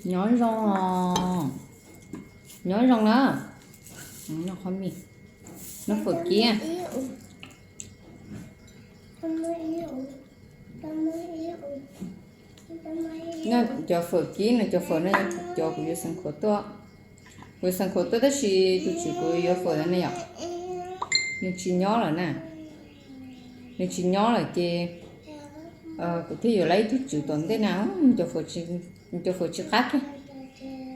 Nyob zoo, nyob zoo na. Noj qhov mis, noj fawm kib. Noj cov fawm kib no, cov fawm no yog cov kuv yuav xeev khuav tuaj. Kuv yuav xeev khuav tuaj tab sis tus tswv kuv yuav fawm no ne yom, nws tsis nyob lawm na. Nws tsis nyob lawm ces kuv thiaj yuav lawm ib tug tswv tom ntej na. Cov fawm tsis qab kiag,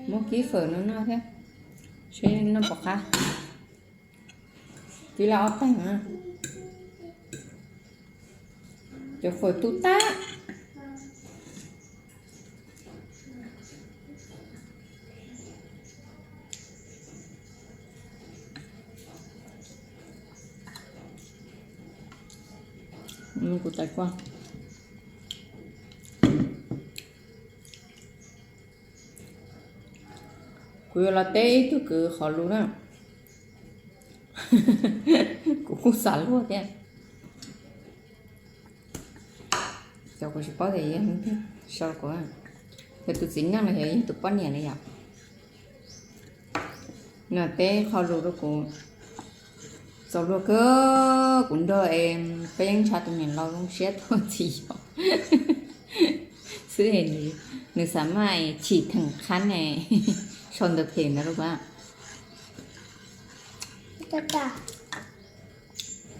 muab kib fawm no noj thiab, seb noj puas qab. Kib lawm ob teeg na, cov fawm tu tag. Kuv tais kua, kuv yuav los teb ib tug kwv qhov lus na. Kuv kuj xav luag thiab. Cov kuv tsis paub tias yog, sau kuv, yog tus txiv neej los yog yog tus poj niam na yom. Nws teb qhov lus rau kuv, txaus luag kawg. Kuv nrog es peb yeej ntshaw tus niam laus zoo siab tuaj txiv yos xwb, nws xav maj chim theem qhab ne, sau ntawv phem ntawd rau kuv.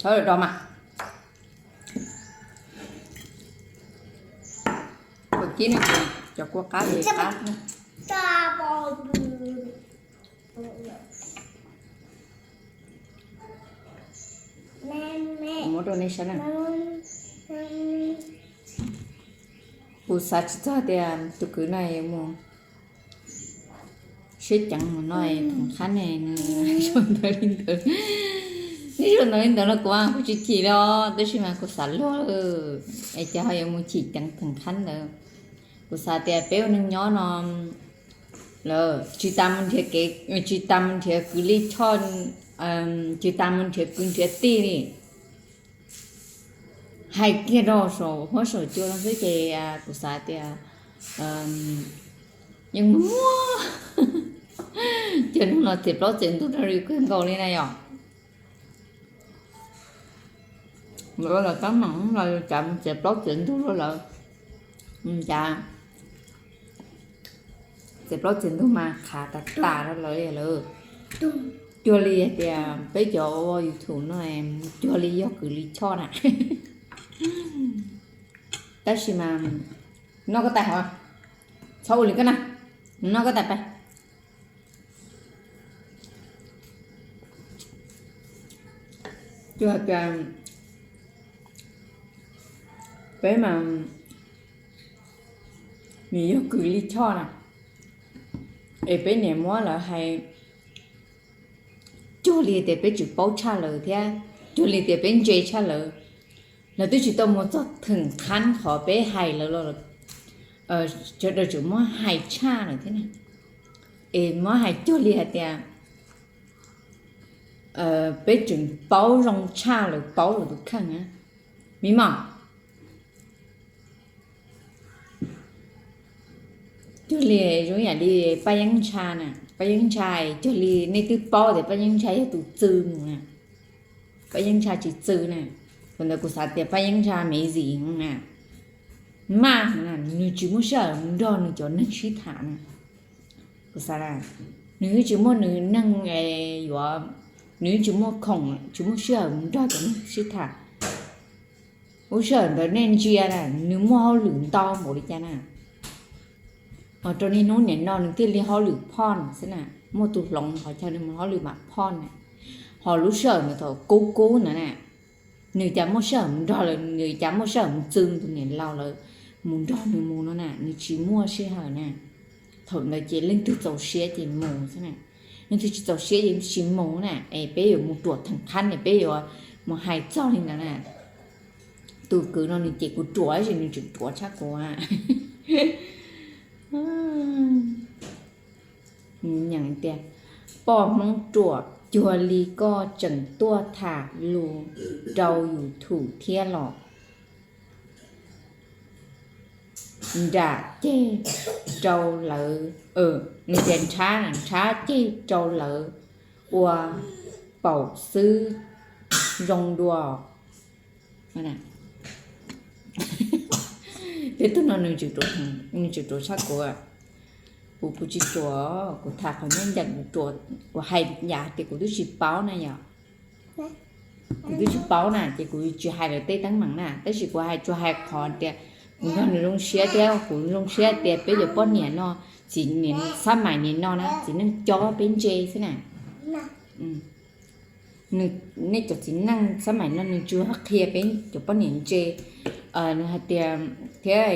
Thov do mas. Kuv kib no, cov kua qab li qab. Muab rau nej saib na. Kuv xav tsis txog tias tus kwv no yuav mus siab ceev mus no theem qhab ne, nws sau ntawv li ntawd. Nws sau ntawv li ntawd los kuv kuj tsis chim li os, tab sis mas kuv xav luag, es cas ho yuav mus chim ceev theem qhab ntawd. Kuv xav tias peb ua neej nyob no lawm tsis tas mus nrhiav kev, tsis tas mus nrhiav kwv li choj, tsis tas mus nrhiav kwv nrhiav tij li. Hais kiag rau saum huab saum cua no xwb ces kuv xav tias yeej muaj, ces hnub no txiav plaub txiav ntug rau li kawg nkaus li na yom. Lawv los tab meem los cas mus txiav plaub txiav ntug rau lawv, cas txiav plaub txiav ntug mas qhav tas tas rau lawv li lawm. Cuag li hais tias peb cov ua YouTube no cuag li yog kwv li choj na. Tab sis mas noj koj tais hov, txhob ua li koj na, noj koj tais pais. Cuag tias peb mas nws yog kwv li choj na, es peb niam muab lawv hais cuag li tias peb tsis paub tshaj lawv thiab cuag li tias peb ntse tshaj lawv. Lawv twb tsis tau mus txog theem qhab qhov peb hais lawv los, sawv daws tseem muab hais tshaj lawm thiab na. Es muab hais cuag li hais tias peb tseem paub zoo tshaj lawv paub lawv tus kheej na, me mom. Cuag li zoo yam li Paj Yeeb Ntsha na, Paj Yeeb Ntsha cuag li nej twb paub tias Paj Yeeb Ntsha yog tus txw mus na. Paj Yeeb Ntsha tsis txw na. Thaum ntawd kuv xav tias Paj Yeeb Ntsha amazing na, maj na, nws tsis muaj sij hawm mus nrog nws cov neeg sib tham na. Kuv xav, nws yeej tsis muaj nws neeg yuav, nws yeej tsis muaj khoom, tsis muaj sij hawm mus nrog cov neeg sib tham. Lub sij hawm ntawd nej ntsia na, nws muaj hauj lwm ntau npaum li cas na. Ho rau niaj hnub nim no nws thiaj li hauj lwm phoj xwb na. Muaj tus hloov qhov chaw nws mus hauj lwm mam phoj na. Ho lub sij hawm ntawd thaum kub kub ntawd na, nws cas muaj sij hawm mus nrog lawv, nws cas muaj sij hawm mus txw tus niam laus lawv, mus nrog nws mus no na, nws tsis muaj sij hawm na. Thaum ntawd ces leej twg txaus siab ces mus xwb na, leej twg tsis txaus siab ces tsis mus na. Es peb yuav mus ruam theem qhab ne, peb yuav mus hais txog li ntawd na. Tus kwv no nws cem kuv ruam tab sis nws tseem ruam tshaj kuv. Nws nyeem tias, poj Hmoob ruam cuag li koj tseem tuaj tham lus rau YouTube thiab los? nram ceg rau lawv, nws tias nrhab, nrhab ceg rau lawv ua paum xwb zoo dua. Peb tug no nws tseem ruam tshaj kuv. Kuv, kuv tsis ruam, kuv tham qhov nyob ncees kuv ruam, kuv hais yam tias kuv twb tsis paub na yom. Kuv twb tsis paub na ces kuv tsis hais lawv tej teeb meem na, tab sis kuv hais tsuas hais qhov tias kuv nrog nws zoo siab thiab kuv zoo siab tias peb cov poj niam no, txiv niam xab maim nim no na txiv neej cob peb ntse xwb na. Nej cov txiv neej xab maim no nws tsuas qhia peb cov poj niam ntse, nws hais tias, thiab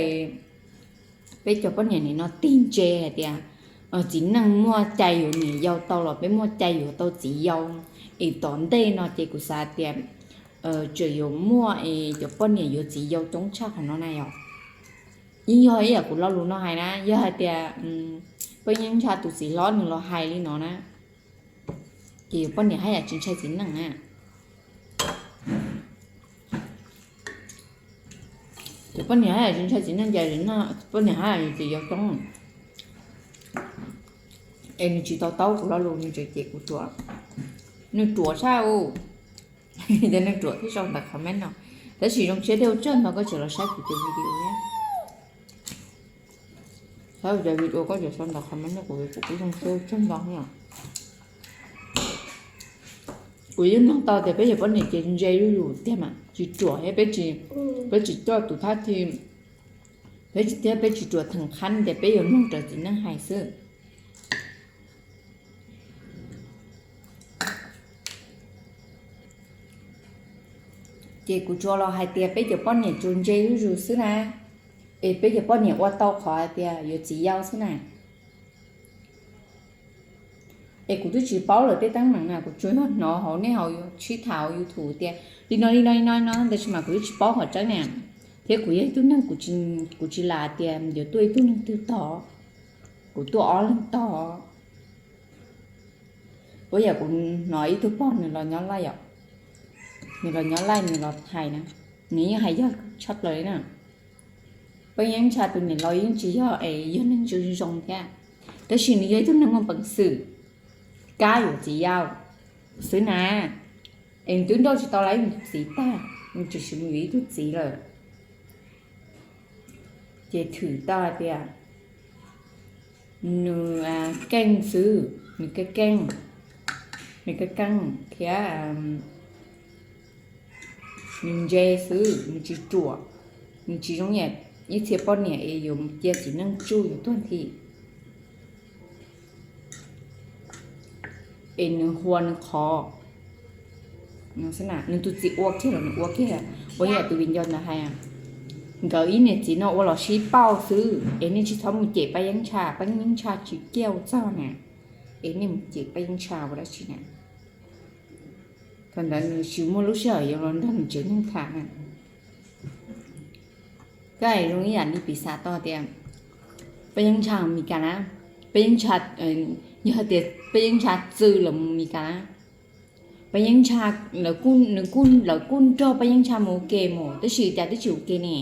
peb cov poj niam nim no tig ntse hais tias txiv neej muaj cai yuav niam yau tau los peb muaj cai yuav tau txiv yau. Es tom ntej no ces kuv xav tias tseem yuav muaj es cov poj niam yuav txiv yau coob tshaj qhov no na yom. Yeej yog ib yam kuv lo lus no hais na, yog hais tias Paj Yeeb Ntsha tus txiv hlob nws los hais li no na, ces yuav poj niam haj yam tsis ntshai txiv neej na. Ces poj niam haj yam tsis ntshai txiv neej, ces poj niam haj yam yuav txiv yau coob. Es nws tsis to taub kuv lo lus, nws tseem cem kuv ruam. Nws ruam tshaj u. Ces nws ruam thiab sau ntawm comment no. Tab sis zoo siab thiab ua tsaug ntau koj tseem los saib kuv tus video thiab. Saib kuv cov video koj tseem sau ntawm comment no kuv, kuv kuj zoo siab ua tsaug ntau thiab. Kuv yeej mloog tau tias peb cov poj niam ces ntse zuj zus tiag mas tsis ruam thiab, peb tsis coj tus thab thi, peb tsis, thiab peb tsis ruam theem qhab tias peb yuav mloog raws txiv neej hais xwb. Ces kuv tsuas los hais tias peb cov poj niam tsuas ntse zuj zus xwb na, es peb cov poj niam ua tau qhov hais tias yuav txiv yau xwb na. Es kuv twb tsis paub lawv tej teeb meem na, kuv tsuas yog hnov hauv nej hauv sib tham hauv YouTube tias li no li no li no li no, tab sis mas kuv twb tsis paub qhov tseeb na. Thiab kuv yog ib tug neeg, kuv tsis lam tias yuav tuaj ib tug neeg twg tog, kuv tuaj ob leeg tog. Puas yog kuv hnov ib tug pog nws los nyob Laij os, nws los nyob Laij nws los hais na, nws yeej hais yog tshaj plaws li na. Paj Yeeb Ntsha tus niam laus yeej tsis yog es yog neeg zoo zoo thiab, tab sis nws yog ib tug neeg muaj peev xwm, kab yuav txiv yau xwb na. Es nws twb nrauj tsis tau lawv tus txiv tag, nws tseem mus yuav ib tug txiv lawm. Ces thwm tau hais tias nws keej xwb, nws keej keej, nws keej keej thiab nws ntse xwb, nws tsis ruam, nws tsis zoo yam ib txhia poj niam es yuav cia txiv neej tsuj yus tuag nthi. Es nws hua nws qhov, nws tus txiv ua kiag los nws ua kiag, ua yam tus viv ncaus ntawd hais, nkawd ib niam txiv no ua los sib pauj xwb es nej tsis txhob mus cem Paj Yeeb Ntsha, Paj Yeeb Ntsha tsis kiaj ua txog na, es nej mus cem Paj Yeeb Ntsha ua dab tsi na? Thaum ntawd nws tsis muaj lub sij hawm yuav los nrog nws tsev neeg tham na. Koj zoo ib yam li piv xam tau tias Paj Yeeb Ntsha Mes Kas na, Paj Yeeb Ntsha, yog hais tias Paj Yeeb Ntsha txwm los mus Mes Kas na, Paj Yeeb Ntsha, lawv kuj nrog Paj Yeeb Ntsha mus ua ke mus, tab sis cas twb tsis ua ke ne?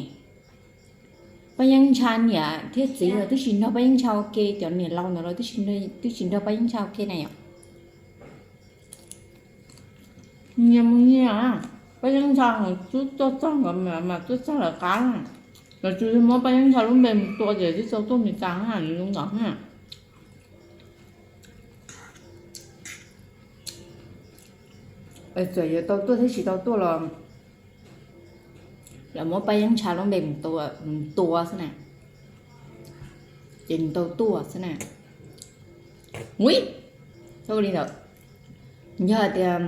Paj Yeeb Ntsha niam thiab txiv los twb tsis nrog Paj Yeeb Ntsha ua ke, cov niam laus ntawd los twb tsis nrog Paj Yeeb Ntsha ua ke na yom. Nyias mus nyias, Paj Yeeb Ntsha tub tuaj txog nkawd mas tuaj txog lawv qab, lawv tsuas yog muab Paj Yeeb Ntsha lub npe mus tua ces twb tau tuaj Mes Kas na, zoo nkauj na. Txawm yuav tau tuaj thiab tsis tau tuaj los lawv muab Paj Yeeb Ntsha lub npe mus tua xwb na, ces nws tau tuaj xwb na. Ui, li ntawd, yog tias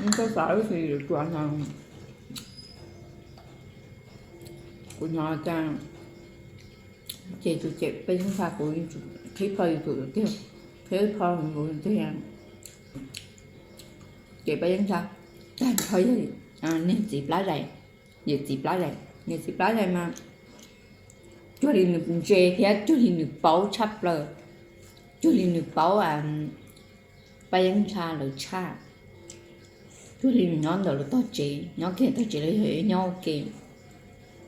txhob xav lub tsis yuav tsuas no, kuv hnov cas ces tus cem Paj Yeeb Ntsha kuv qhib plho YouTube tiag, qhib plho kuv tiag. Cem Paj Yeeb Ntsha tag nrho yog niag txiv plab zais, yawm txiv plab zais, niag txiv plab zais mas cuag li nws ntse thiab cuag li nws paub tshaj plaws, cuag li nws paub Paj Yeeb Ntsha lawv tshaj. Cuag li nws nyob ntawm lub tog tsev, nyob kiag tog tsev los yog nyob ua ke,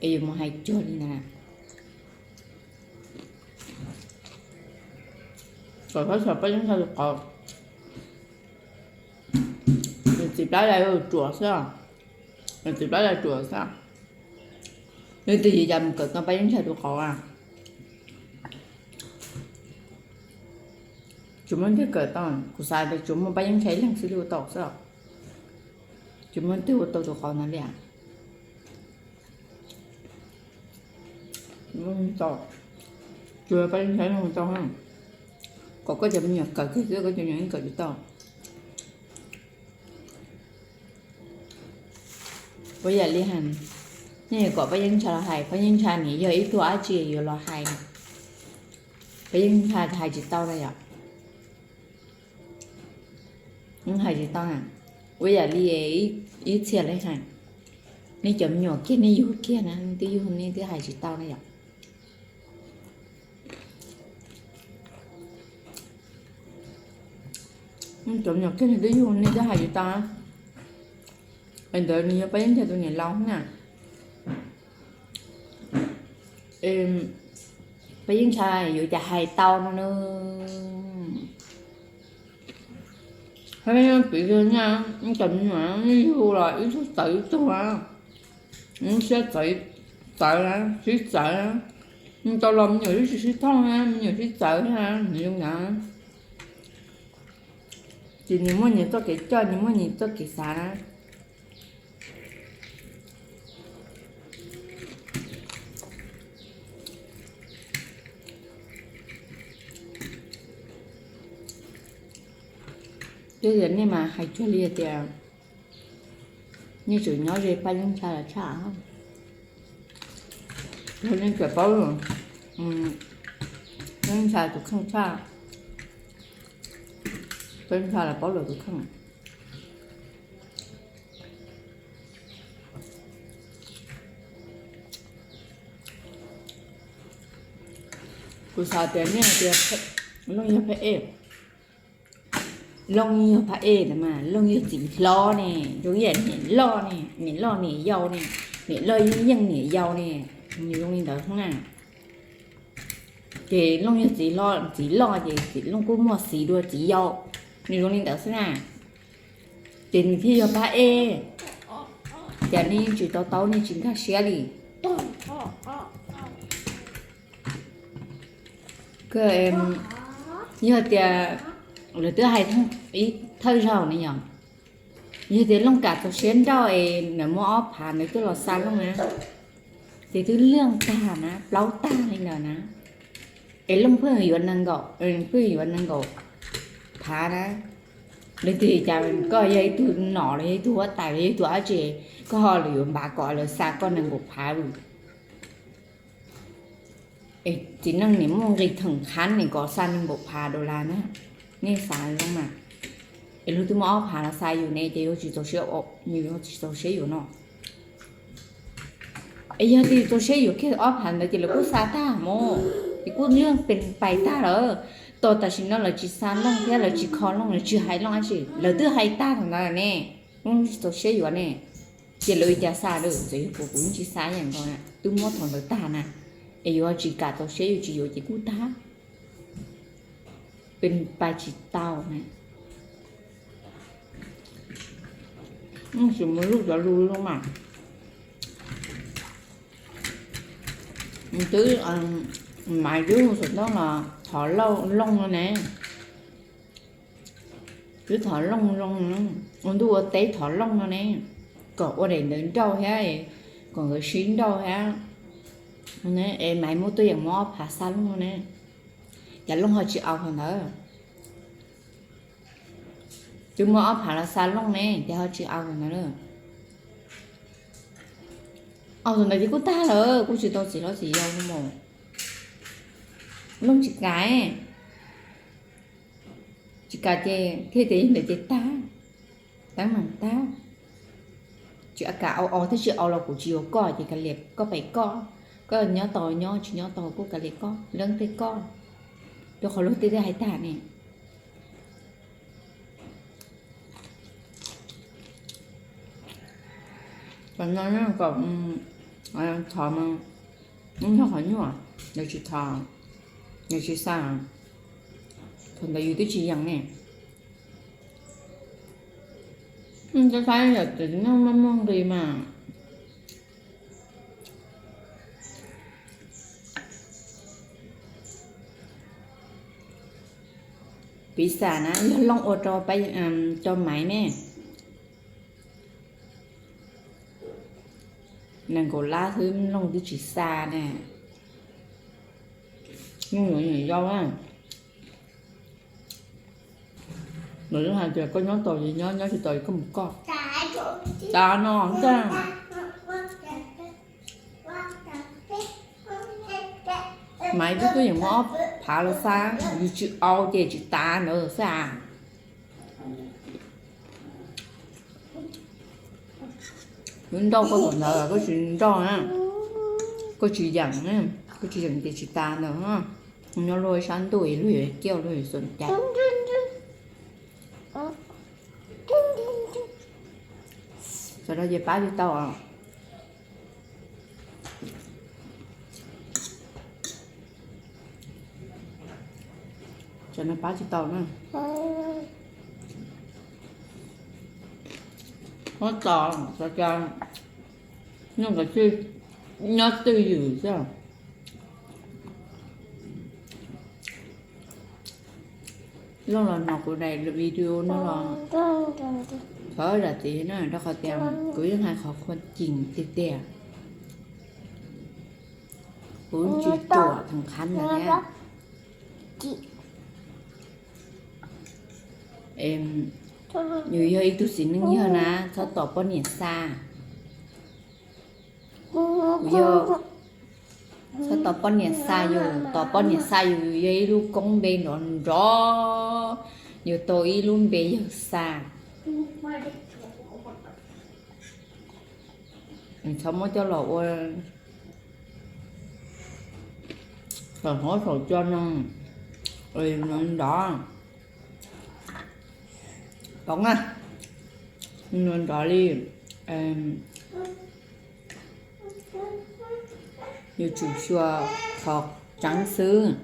es yuav mus hais cuag li ntawd. Kom txhob tso Paj Yeeb Tshaj tus qauv. Nws txiv plab lawv ruam xwb, nws txiv plab lawv ruam xwb. Leej twg yim cas mus kawm tau Paj Yeeb Tshaj tus qauv a? Tsuas muaj leej twg kawm tau, kuv xav tias tsuas muaj Paj Yeeb Tshaj ib leeg xwb li ua tau xwb. Tsuas muaj leej twg ua tau tus qauv ntawd li. Tsuas Paj Yeeb Tshaj ib leeg ua tau. Kom koj cov me nyuam kawm kiag xwb, koj cov me nyuam yeej kawm tsis tau. Ua yam li hais, nej kom Paj Yeeb Tshaj los hais, Paj Yeeb Tshaj nim yog ib tug dab tsi yuav los hais, Paj Yeeb Tshaj hais tsis tau na yom. Hais tsis tau na. Ua yam li ib txhia li hais, nej cov me nyuam kiag nej yug kiag na, nej twb yug nej twb hais tsis tau na yom. Nej cov me nyuam kiag nej twb yug nej twb hais tsis tau na. Es ntawd nws yog Paj Yeeb Tshaj tus niam laus na. Paj Yeeb Tshaj yuav cas hais tau no na. Hais piv txwv na, nej cov me nyuam nej yug los ib tug txawv ib tug na, siab txawv, txawv na, sib txawv na. Tau los me nyuam twb tsis sib thooj na, me nyuam sib txawv na, nws zoo ntawd. Ces nws muaj nws txoj kev coj, nws muaj nws txoj kev xav na. Twb yog nej mas hais cuag li tias nej tseem nyob ze Paj Yeeb Tshaj los tshaj. Yog nej tseem paub Paj Yeeb Tshaj tus kheej tshaj, Paj Yeeb Tshaj los paub lawm tus kheej. Kuv xav tias nej hais tias Looj yog phab ej, Looj yog phab ej ntawd mas Looj yog txiv hlob ne, zoo ib yam niam loj ne, niam loj niam yau ne, niam loj yeej yeej niam yau ne, nws zoo li ntawd xwb na. Ces Looj yog txiv hlob, txiv loj ces Looj kuj muaj txiv dua txiv yau, nws zoo li ntawd xwb na. Ces nws thiaj yog phab ej, cas nej yeej tsis to taub nej tsis nkag siab li. Yog tias lawv twb hais ib thawj zaug ne yom, yog tias Looj kam txaus siab nrauj es nws muab ob phav ntawd coj los xa Looj na, ces twb liaj tag na, plaub tag li ntawd na, es Looj pheej yuav nees nkaum, pheej yuav nees nkaum phav na. Leej twg cas koj yog ib tug nom los yog ib tug huab tais los yog ib tug dab tsi, koj ho yuav npav kom lawv xa koj nees nkaum phav li. Es txiv neej nim muaj nqis theem qhab nim kom xa nees nkaum phav dollar na, nej xav zoo mas. Es luag twb muab ob phav los xa yus ne ces yuav tsis txaus siab, yus yuav tsis txaus siab yuav no. Es yog tias txaus siab yuav kiag ob phav ntawd ces lawv kuj xa tag mus, ces kuj yeej pais tag lawm. Tos tam sim no lawv tsis xa Looj thiab lawv tsis kho Looj, lawv tsis hais Looj dab tsi, lawv twb hais tag thaum ntawd ne, Looj tsis txaus siab yuav ne. Ces lawv ua cas xa lawm, txawm yog kuv kuv yeej tsis xa ib yam nkaus, twb muab thaum ntawd tag na. Es yuav tsis kam txaus siab yuav tsis yuav ces kuj tag, pais tsis tau na. Tsis mus luj cov lus lub mas. Twb, Maiv twb hu xov tooj los thov Looj no ne. Twb thov Looj zoo, ua ntuj ua teb thov Looj no ne, kom ua daim ntawv nrauj thiab, kom nkawd sib nrauj thiab. Es Maiv muab tuaj yeem muab ob phav xa Looj no ne, cas Looj ho tsis au thaum ntawd. Twb muab ob phav los xa Looj ne, ces ho tsis au thaum ntawd. Au thaum ntawd ces kuj tag lawm, kuj tsis tau txiv hlob txiv yau mus. Looj tsis kam, tsis kam ces thiaj tias yog ntawd ces tag, teeb meem tag. Tsis kam au, au thiab tsis au los kuv tsis yuav koj ces kav liam, koj pem koj, koj nyob tau nyob, tsis nyob tau kuj kav liam koj, leej twg koj, rau qhov luag tej twb hais tag ne. Kom no kom thov, yog qhov nyuaj, yog tsis thov, yog tsis xa, thaum ntawd yus twb tsis yeem ne. Saib yam tseem muaj muaj nqis mas. Piv xam na yog Looj ua rau, rau Maiv ne, nees nkaum lab xwb Looj twb tsis xa ne. Looj yuav nyiam yau na. Lawv yeej hais tias koj nyob tau ces nyob, nyob tsis tau ces koj mus koj. Cas no, Maiv twb twb yeem muaj ob phav los xa, yus tsis au ces tsis tas ntawd xwb as. Lub nrauj koj thaum ntawd koj tsis nrauj na, koj tsis yeem, koj tsis yeem ces tsis tas ntawd. Nyob luag sab ntuj luag yuav kiaj luag yuav xom cai. Sawv daws ces pab tsis tau. Sawv daws pab tsis tau na. Muab tso, nyob twj ywm xwb. Looj los no kuv daim video no los thov zam txim na, rau qhov tias kuv yeej hais qhov qhuas cim tiag tiag. Kuv tsis tuam theem qhab ntawd thiab. Yus yog ib tug txiv neej yawg na, txhob tos poj niam xa. Kuv yog, txhob tos poj niam xa yus, tos poj niam xa yus yog ib lub koob npe nrov nrov, yus tau ib lub npe yawg xa. Txhob muab coj los ua saum huab saum cua no, nrov, nrov li. Yus tsum xyuas qhov tseeb xwb.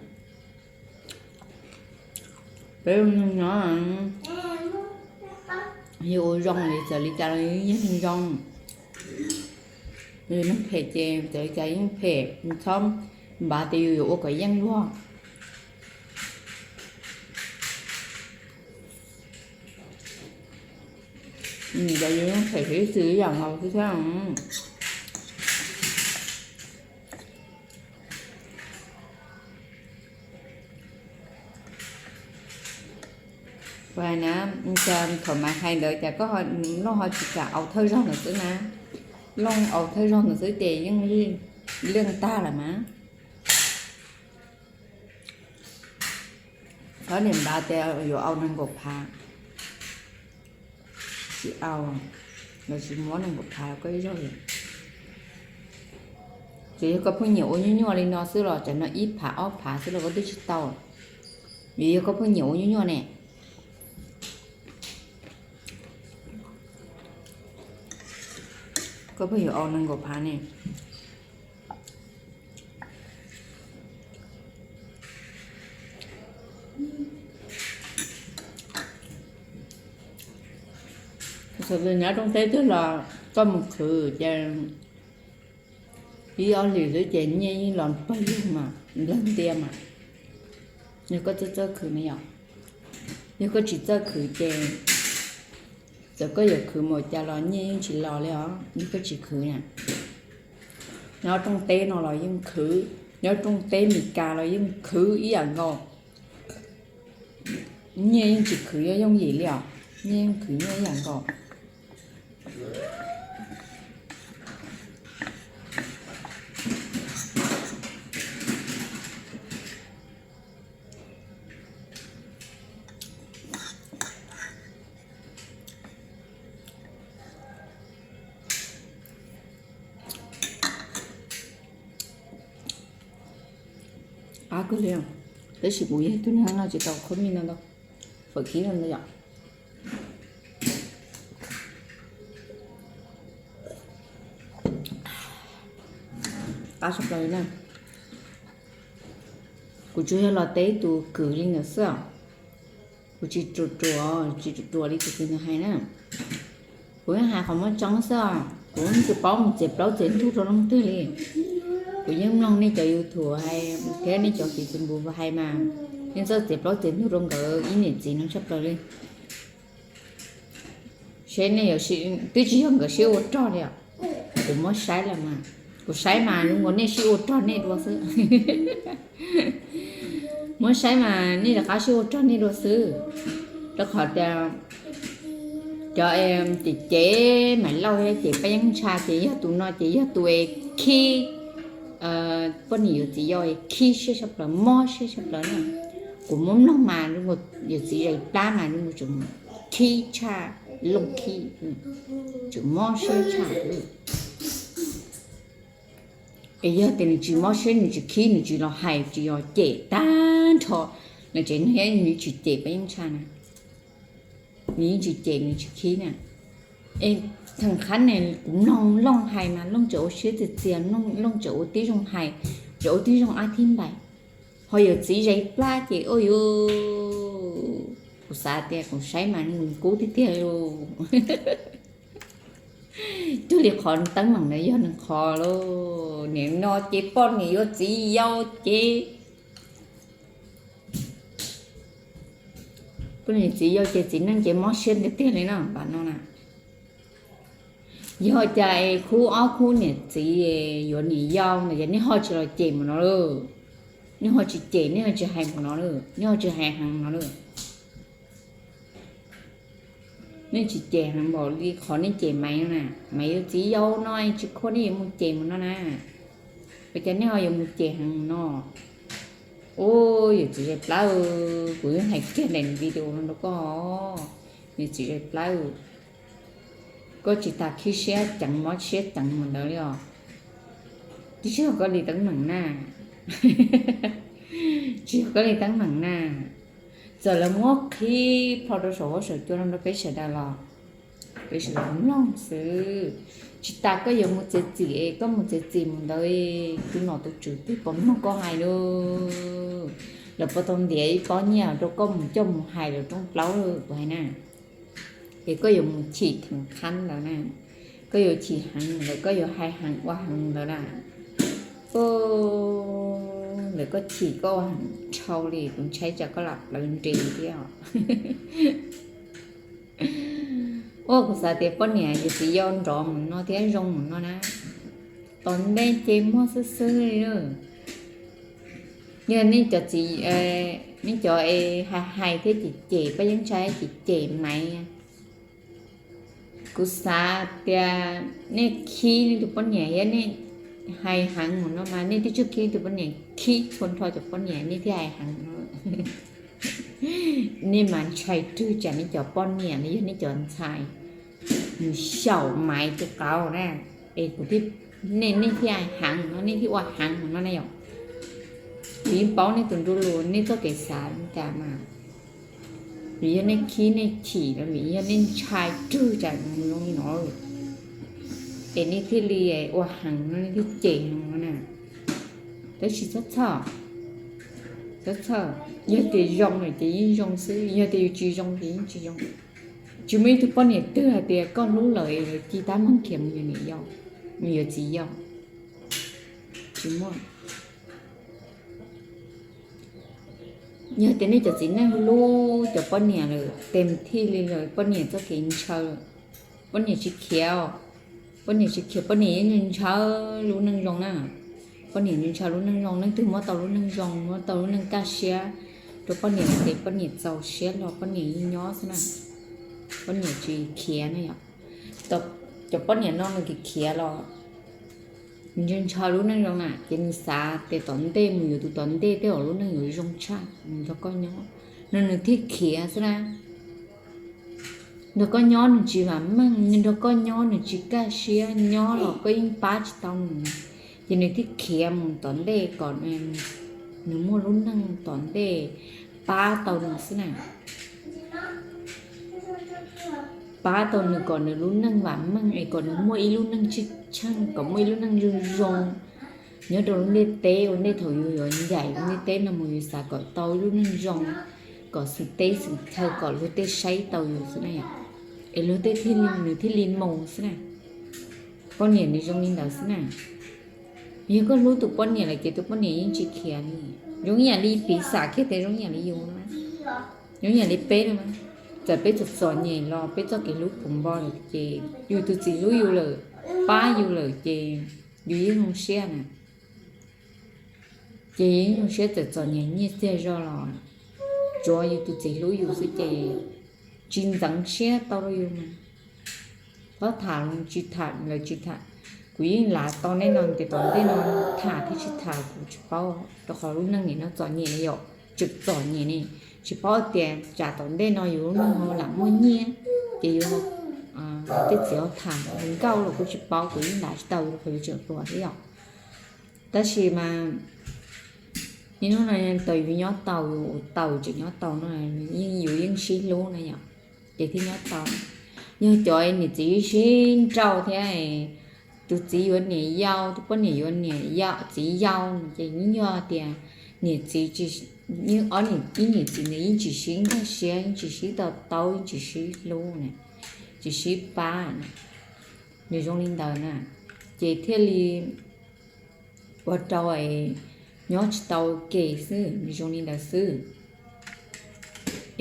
Peb ua neeg nyob, yus ua zoo li txawm li cas los yus yeej zoo. Yus neeg phem ces txawm li cas yeej phem, txhob npav tias yus yuav ua kom yeej luag. Yus phem tib si ib yam nkaus xwb thiab. Ua na, cas thaum Maiv hais ntawd cas koj, Looj ho tsis kam au thawj zaug ntawd xwb na. Looj au thawj zaug ntawd xwb ces yeej leej tag lawm mas. Txhob niam npav tias yuav au nees nkaum phav. Tsis au, lawv tsis muab nees nkaum phav koj ib zaug li. Tsuas yog koj pheej nyiam ua nyuaj nyuaj li no xwb los tsam no ib phav ob phav xwb los koj twb tsis tau. Vim yog koj pheej nyiam ua nyuaj nyuaj ne. Koj pheej yuav au nees nkaum phav ne. Txawm nyob rooj teb twg los koj mus khwv ces ib ob hlis xwb ces nyiaj yeej los pawg lug mas nplawg ntia mas. Yog koj txawj txawj khwv ne yom. Yog koj tsis txawj khwv ces txawm koj yuav khwv mus cas los nyiaj yeej tsis los li os, yog koj tsis khwv na. Nyob rooj teb no los yeej khwv, nyob rooj teb Meskas los yeej khwv ib yam nkaus. Nyiaj yeej tsis khwv yooj yooj yim li os, nyiaj yeej khwv nyiaj ib yam nkaus. Qab kawg li, tab sis kuv yog ib tug neeg noj tsis tau khob mij no ntau, fawm khib no ntau yom. qab tshaj plaws li na. Kuv tsuas yog los teb tus kwv li ntawd xwb os. Kuv tsis ruam ruam, tsis ruam ruam li tus kwv ntawd hais na. Kuv yeej hais qhov muaj tseeb xwb os, kuv yeej tsis paub mus txiav plaub txiav ntug rau leej twg li. Kuv yeej mloog nej cov YouTube hais thiab nej cov kwv tij npus hais mas, nej txawj txiav plaub txiav ntug rau nkawd ib niam txiv no tshaj plaws li. Seb nej, twb tsis yog nkawd sib ua rog li os. Kuv muab saib los mas, kuv saib mas zoo nkaus nej sib ua rog nej dua xwb. Muab saib mas nej rov qab sib ua rog nej dua xwb. Rau qhov tias cov cem cem Maiv Lauj thiab cem Paj Yeeb Ntsha ces yog tus no ces yog tus es khib poj niam yuav txiv yau es khib siab tshaj plaws, mob siab tshaj plaws na. Kuv muab mloog mas zoo nkaus yawm txiv zais plab mas zoo nkaus tseem khib tshaj, looj khib, tseem mob siab tshaj. Es yog tias nws tsis mob siab, nws tsis khib, nws tsis los hais, tsis los cem tag nrho no ces nws yeej tsis cem Paj Yeeb Ntsha na. Nws yeej tsis cem, nws tsis khib na. Es theem qhab ne kuv mloog Looj hais mas Looj tseem ua siab txias txias, Looj tseem ua tib zoo hais, tseem ua tib zoo ab thib npais. Ho yawm txiv zais plab ces ua yuav, kuv xav tias kuv saib mas nws kub tiag tiag li. Cuag li qhov teeb meem ntawd yog nws qhov lauj, nim no ces poj niam yuav txiv yau ces, poj niam txiv yau ces txiv neej ces mob siab tiag tiag li no npam no na. Yog cas es khub ob khub niam txiv yuav niam yau no ces nej ho tsis los cem mus no lawm. Nej ho tsis cem, nej ho tsis hais mus no lawm, nej ho tsis hais heev mus no lawm. Nej tsis cem heev npaum li qhov nej cem Maiv no na. Maiv yuav txiv yau no tsis khuam nej yuav mus cem mus no na. Ua cas nej ho yuav mus cem heev mus no? Ua yawm txiv zais plab, kuv yeej hais kiag daim video no rau koj, yawm txiv zais plab, koj tsis tas khib siab ceev mob siab ceev mus ntawd li os. Twb tsis yog koj li teeb meem na, tsis yog koj li teeb meem na. Txawm lawv muab qhib plho rau saum huab saum cua no rau peb sawv daws los peb sawv daws mloog xwb. Tsis tas koj yuav mus txiav txim es koj mus txiav txim mus ntawd, tus nom tus tswv twg puas mloog koj hais lawm? Lawv puas tau ntiav ib pob nyiaj rau koj mus coj mus hais lawv rooj plaub lawm kuv hais na? Es koj yuav mus chim theem qhab ntawd na, koj yuav chim heev ntawd, koj yuav hais heev ua heev ntawd na. Ntawm koj chim koj ua heev dhau li, kuv ntshai tsam koj lam plawv nres thiab. Ua kuv xav tias poj niam yuav txiv yau nrov mus no thiab zoo mus no na, tom ntej ces muag xwb xwb li. Yog nej cov txiv, nej cov es hais hais thiab cem cem Paj Yeeb Ntsha, cem cem Maiv, kuv xav tias nej khib nej tus poj niam thiab nej hais heev mus no mas nej twb tsis khib nej tus poj niam, khib txhua nrho cov poj niam nej thiaj hais heev no. Nej mas ntshai rwg tsam nej cov poj niam los yog nej cov ntxhais mus xyaum Maiv tus qauv na, es kuv thiaj, nej, nej thiaj hais heev no, nej thiaj ua heev no na yom. Kuv yeej paub nej tus nruj lus, nej txoj kev xav li cas mas. Vim yog nej khib nej chim los vim yog nej ntshai rwg tsam mus zoo li no, es nej thiaj li ua heev no, nej thiaj cem heev no na. Tab sis txhob txhawj, txhob txhawj, yog tias zoo lawm ces yeej zoo xwb, yog tias yus tsis zoo ces yeej tsis zoo. Tsis muaj ib tug poj niam twg hais tias koj hlub lawm es lawv ci tab meeg khiav mus yuav niam yau, mus yuav txiv yau. Tsis muaj. Yog tias nej cov txiv neej hlub cov poj niam lawm tes thij li lawm, poj niam txoj kev ntshaw, poj niam tsis khiav, poj niam tsis khiav, poj niam yeej ntshaw lub neej zoo na. Poj niam ntshaw lub neej zoo, leej twg muab tau lub neej zoo, muab tau lub neej kaj siab rau poj niam ces poj niam txaus siab los poj niam yeej nyob xwb na. Poj niam tsis khiav na yom. Cov poj niam no nws khiav khiav los nws ntshaw lub neej zoo na, ces nws xav tias tom ntej mus yuav tus tom ntej tej zaum lub neej yuav zoo tshaj, nws nrog koj nyob no nws thiaj khiav xwb na. Nrog koj nyob nws tsis vam meej, nws nrog koj nyob nws tsis kaj siab, nyob los koj yeej pab tsis tau nws, ces nws thiaj khiav mus tom ntej kom nws muaj lub neej tom ntej pab tau nws xwb na. Pab tau nws kom nws lub neej vam meej es kom nws muaj ib lub neej tsheej tsheej, kom muaj ib lub neej zoo zoo, Nyob rau lub ntiaj teb ua ntej thaum yus yuav ncaim lub ntiaj teb no mus yus xav kom tau lub neej zoo, kom xwm teb xwm chaw kom luag tej saib tau yus xwb na yom. Es luag tej thiaj li, nws thiaj li mus xwb na. Poj niam nws zoo li ntawd xwb na. Yog koj hlub tus poj niam lawm ces tus poj niam yeej tsis khiav li. Zoo ib yam li piv xam kiag tias zoo ib yam li yus na, zoo ib yam li peb no na. Txawm peb txom txom nyem los peb txoj kev hlub puv npo lawm ces yus tus txiv hlub yus lawm, pab yus lawm ces yus yeej zoo siab na. Ces yeej zoo siab txawm txom nyem nyiaj txiag zog los tsuav yus tus txiv hlub yus xwb ces tsis ntxeev siab tau rau yus mas. Txhob tham los tsis tham, lawv tsis tham. Kuv yeej lav tau nej no ces tom ntej no tham thiab tsis tham kuv tsis paub, rau qhov lub neej nim no txom nyem ne yom, tseem txom nyem ne. Tsis paub tias tsam tom ntej no yus lub neej ho lam muaj nyiaj ces yus, tej txiv ho tham nkauj los kuj tsis paub, kuv yeej lav tsis tau rau qhov yus tseem hluas thiab yom. Tab sis mas niaj hnub no tau yus nyob tau, yus ua tau tseem nyob tau no, yus yeej sib hlub na yom, ces thiaj nyob tau. Yog cov niam txiv sib nrauj thiab, tus txiv yuav niam yau, tus poj niam yuav niam yau, txiv yau no ces yeej yog tias niam txiv, ob, ib niam txiv ntawd yeej tsis sib nkag siab, yeej tsis sib to taub, yeej tsis sib hlub na, tsis sib pab na. Nws zoo li ntawd na, ces thiaj li ua rau nyob tsis tau ke xwb, nws zoo li ntawd xwb.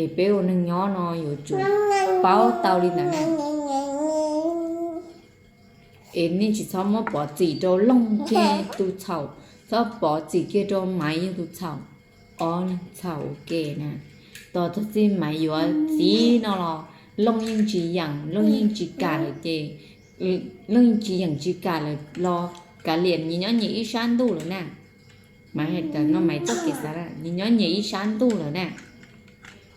Es peb ua neeg nyob no yuav tsum paub tau li ntawd na. Es nej tsis txhob muab pov txim rau Looj kiag tus txhaum, txhob pov txim kiag rau Maiv yog tus txhaum. Ob leeg txhaum ua ke na. Tos txog txij Maiv yuav txiv no los Looj yeej tsis yeem, Looj yeej tsis kam lawm ces, Looj yeej tsis yeem tsis kam lawm los kav liam nyias nyob nyias ib sab ntuj lawm na. Maiv hais tias no Maiv txoj kev xav, nyias nyob nyias ib sab ntuj lawm na.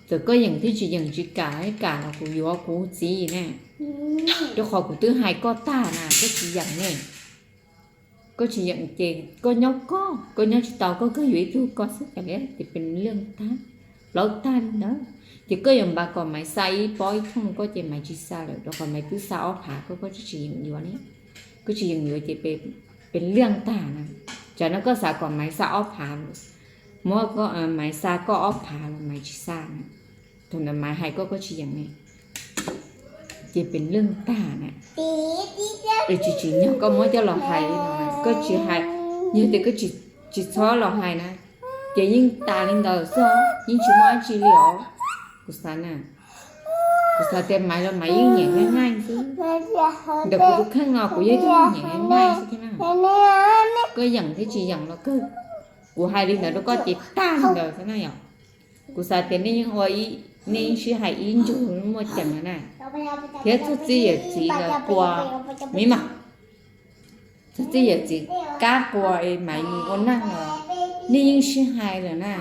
Txawm koj yeem thiab tsis yeem tsis kam, kam los kuv yuav kuv txiv na. Rau qhov kuv twb hais koj tag na, koj tsis yeem ne. Koj tsis yeem ces koj nyob koj, koj nyob tsis tau koj kawg yuav ib tug koj xwb, kav liam ces pes leej tag, plaub tag li ntawd. Ces koj yuav npaj kom Maiv xa ib pob ib thooj koj ces Maiv tsis xa lawm, rau qhov Maiv twb xa ob phav koj, koj tsis yeem yuav ne. Koj tsis yeem yuav ces pes leej tag na. Tsam no koj xav kom Maiv xa ob phav, muab Maiv xa koj ob phav los Maiv tsis xa na. Thaum ntawd Maiv hais koj koj tsis yeem ne, ces pes leej tag na. Es tsis tsim nyog koj muab coj los hais li no, koj tsis hais, yog tias koj tsis txhob los hais na, ces yeej tas li ntawd xwb, yeej tsis muaj dab tsi li os. Kuv xav na, kuv xav tias Maiv los Maiv yeej nyiam Naj Naj xwb. Ntawm kuv tus kheej no kuv yog ib tug nyiam Naj Naj xwb thiab na. Koj yeem thiab tsis yeem los kawg, kuv hais li ntawd rau koj ces tag li ntawd xwb na yom. Kuv xav tias nej yeej ua, nej yeej sib hais ib ntsug muaj ceem na, thiab txog txij yawm txiv lawv qua, me mas, txog txij yawm txiv kab qua Maiv mus ua neej los nej yeej sib hais lawm na.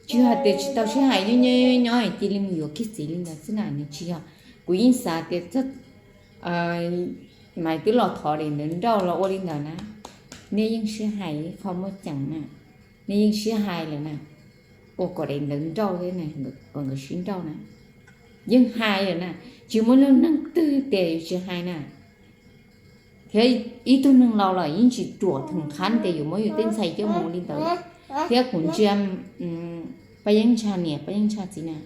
Tsis hais tias tsis tau sib hais, nyob nyob nyob cia li mus yuav kiag txiv li ntawd xwb na, nws tsis yog. Kuv yeej xav tias Maiv twb los thov daim ntawv nrauj los ua li ntawd na, nej yeej sib hais ib qho muaj ceem na, nej yeej sib hais lawm na, ua kom daim ntawv nrauj thiab kom nkawd sib nrauj na. Yeej hais lawm na, tsis muaj leej neeg twg tias yus tsis hais na. Thiab ib tug neeg laus los yeej tsis ruam theem qhab tias yuav muab yus tej ntxhais coj mus li ntawd. Thiab kuv ntsia Paj Yeeb Ntsha niam Paj Yeeb Ntsha txiv na,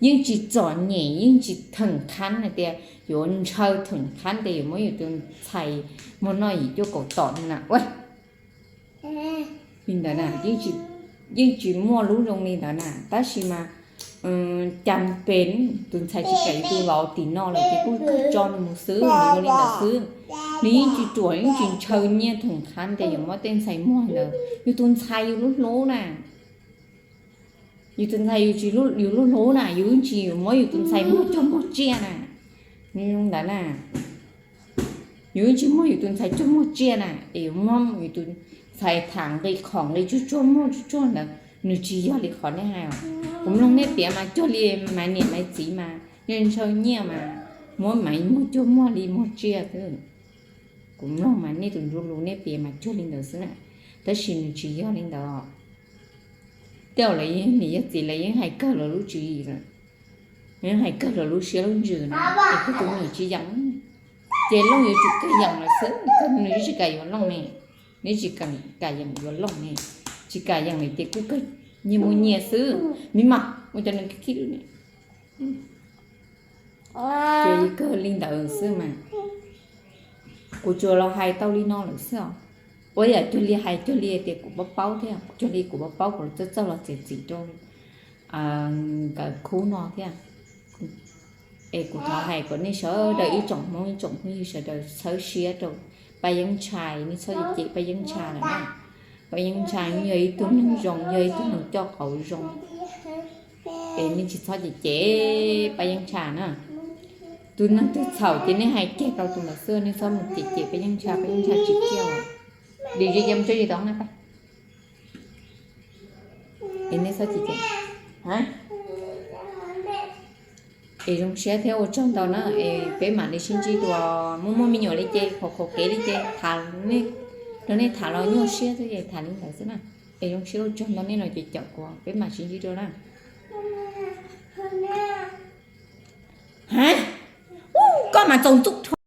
yeej tsis txom nyem yeej tsis theem qhab hais tias yuav ntshaw theem qhab tias yuav muab yus tus ntxhais muag noj yim cuaj kaum tom no na. Li ntawd na, yeej tsis muaj lub zoo li ntawd na, tab sis mas cas pem tus ntxhais tsis kam yus tus vauv tim no lawm ces kuj tso nws mus xwb, nws zoo li ntawd xwb. Nws yeej tsis ruam yeej tsis ntshaw nyiaj theem qhab tias yuav muab tej ntxhais muag ntawd. Yus tus ntxhais yus lub hlub na, yus tus ntxhais yus lub hlub na, yus yeej tsis yuav muab yus tus ntxhais muag cog muag tsiaj na. Nws zoo ntawd na, yus yeej tsis muab yus tus ntxhais cog muag tsiaj na, es yuav muab yus tus ntxhais tham nqi qhom nqi tsuag tsuag muag tsuag tsuag ntawd, nws tsis yog li qhov nej hais os. Kuv mloog nej piav mas cuag li Maiv niam Maiv txiv mas ntshaw nyiaj mas muab Maiv muag cog muag li muag tsiaj xwb. Kuv mloog mas nej tus ntsub lus nej piav mas cuag li ntawd xwb na, tab sis nws tsis yog li ntawd. Tej zaum lawv yog niam yog txiv lawv yeej hais kawg lawv lub tswv yim lawm, yeej hais kawg lawv lub siab lub ntsws na, es koj tus me nyuam tsis yeem, ces Looj yuav tsum kawg yeem lawm xwb, kawg nws tsis kam yuav Looj ne. Neb tsis kam yeem yuav looj ne, tsis kam yeem li ces kuj kawg nyias mus nyias xwb. Me mas ua cov neeg khib khib ne, ces kawg li ntawd xwb mas. Kuv tsuas los hais tau li no lawm xwb os. Ua yam cuag li hais cuag li tias kuv paub paub thiab, cuag li kuv paub paub kuv txawj txawj los txiav txim rau nkawd khub no thiab. Es kuv thov hais kom nej sawv daws ib tsoom Hmoob ib tsoom phooj ywg sawv daws txhawb siab rau Paj Yeeb Ntshai, nej txhob cem cem Paj Yeeb Ntshai lawm na. Paj Yeeb Ntshai yog ib tug neeg zoo, yog ib tug neeg coj qauv zoo, es nej tsis txhob cem cem Paj Yeeb Ntshai na. Tus neeg twg txhaum ces nej hais kiag rau tus ntawd xwb, nej txhob mus cem cem Paj Yeeb Ntshai, Paj Yeeb Ntshai tsis kiag. Dim zis ces mus tso zis tau na. Es nej txhob cem cem. Es zoo siab thiab ua tsaug ntau na, es peb mam li sib ntsib dua. Muaj muaj me nyuam li ces qhuav qhuav kev li ces tham, rau nej tham los nyuaj siab xwb ces tham li ntawd xwb na. Es zoo siab ua tsaug ntau nej los caum kuv, peb mam sib ntsib dua na. Ha, koj mas txaus ntxub dhau.